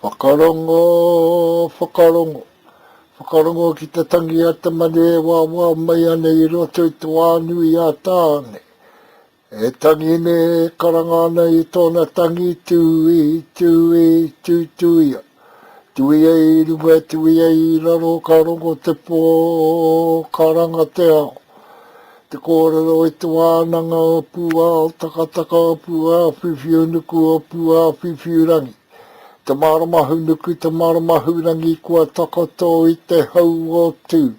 Whakarongo, whakarongo, whakarongo ki te tangi a te manu e wāwā mai ana i roto i te wā nui a Tāne. E tangi nei, e karanga ana i tōna tangi, Tūī, tūī, tūtūia. Tuia i runga, tuia i raro, ka rongo te pō, ka ranga te ao. Te kōrero i te wānanga o Pūao, takataka o Pūao, whiwhiunuku o Pūao, whiwhiurangi. Te marama hunuku, te marama hurangi kua takoto i te hau o Tū.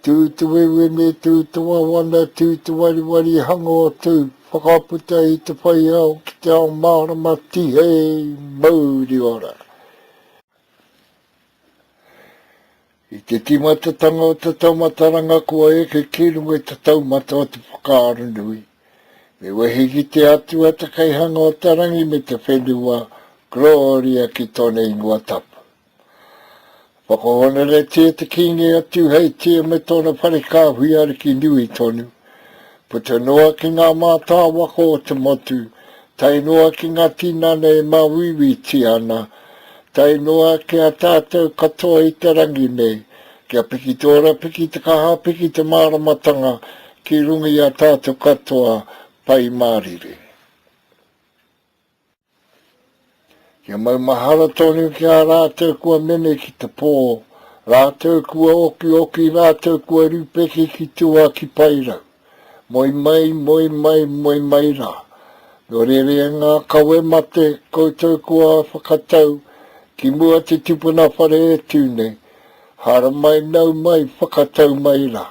Tū te wewene, tū te wawana, tū te wariwari hanga o Tū, whakaputa i te whai ao ki te ao mārama tihei mauri ora. I te tīmatatanga o te taumataranga kua eke ki runga i te taumata o te whakaaro nui. Me wehi ki te Atua te kaihanga o te rangi me te whenua, Gloria ki tōna ingoa tapu. Whakahonoretia te Kīngi a Tūheitia me tōna whare kāhui ariki nui tonu, puta noa ki ngā mātāwaka o te motu, tae noa ki ngā tinana e māuiuitia ana, tae noa ki a tātou katoa i te rangi nei, kia piki te ora, piki te kaha, piki te māramatanga ki runga i a tātou katoa, Pai Mārire. Kia maumahara tonu ki a rātou kua mene ki te pō, rātou kua okioki, rātou kua rūpeke ki tua ki Paerau. Moe mai, moe mai, moe mai rā. Nō reira e ngā kawe mate, koutou kua whakatau, ki mua te tupuna whare e tū nei, haramai nau mai, whakatau mai rā.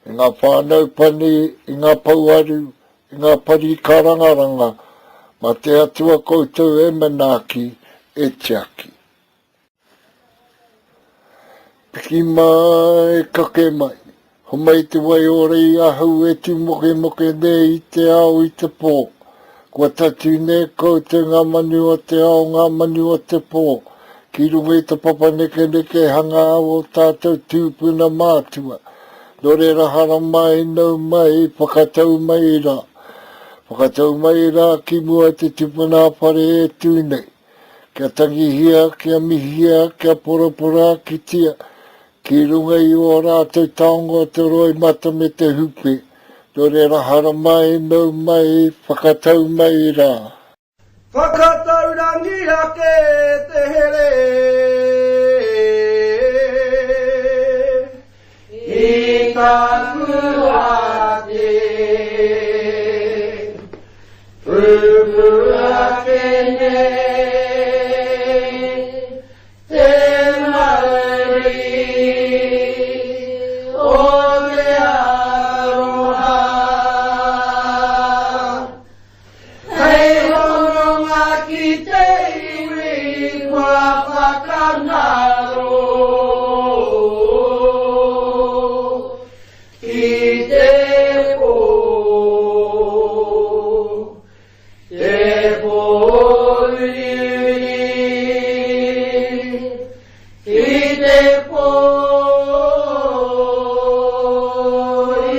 I ngā whānau pani, i ngā pouaru, I ngā pari kārangaranga, mā te Atua koutou e manaaki, e tiaki. Piki mai, kake mai, homai te wai ora i ahau e tūmokemoke nei i te ao i te pō. Kua tatū nei koutou ngā manu o te ao, ngā manu o te pō, ki runga i te papa nekeneke hanga a ō tātou tūpuna mātua. Nō reira haramai, nau mai, whakatau mai rā. Whakatau mai rā ki mua te tupuna whare e tū nei. Kia tangihia, kia mihia, kia poraporākitia, ki runga i ō rātou taonga o te roimata me te hupe. Nō reira haramai, nau mai, whakatau mai rā. Whakataurangi ake te here i taku ate. Pupū ake nei te mauri o te aroha. Hei hononga ki te iwi kua whakangaro ki te pō, te pō uriuri, ki te pō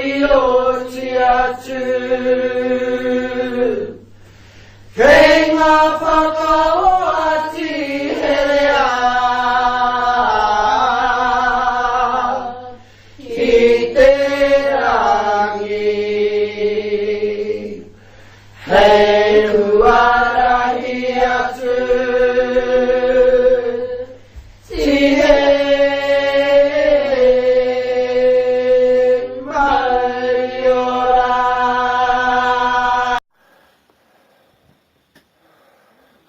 i oti atu. Kei ngā whakaoati herea ki te rangi. Hei huarahi atu. Tihei mauri ora.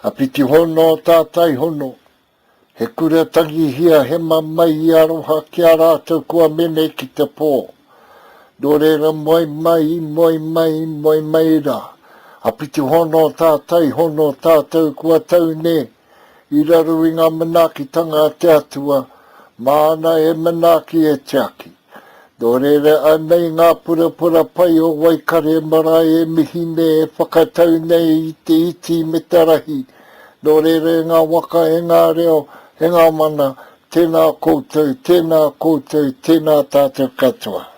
Apiti hono tātai hono, he kura tangihia he mamae i aroha ki a rātou kua mene ki te pō. Nō reira moe mai, moe mai, moe mai rā. Apiti hono tātai hono tātou kua tau nē I raro i ngā manaakitanga a te Atua, māna e manaaki e tiaki. Nō reira, anei ngā purapura pai o Waikare marae e mihi nei, e whakatau nei i te iti me te rahi. Nō reira e ngā waka, e ngā reo, e ngā mana, tēnā koutou, tēnā koutou, tēnā tātou katoa.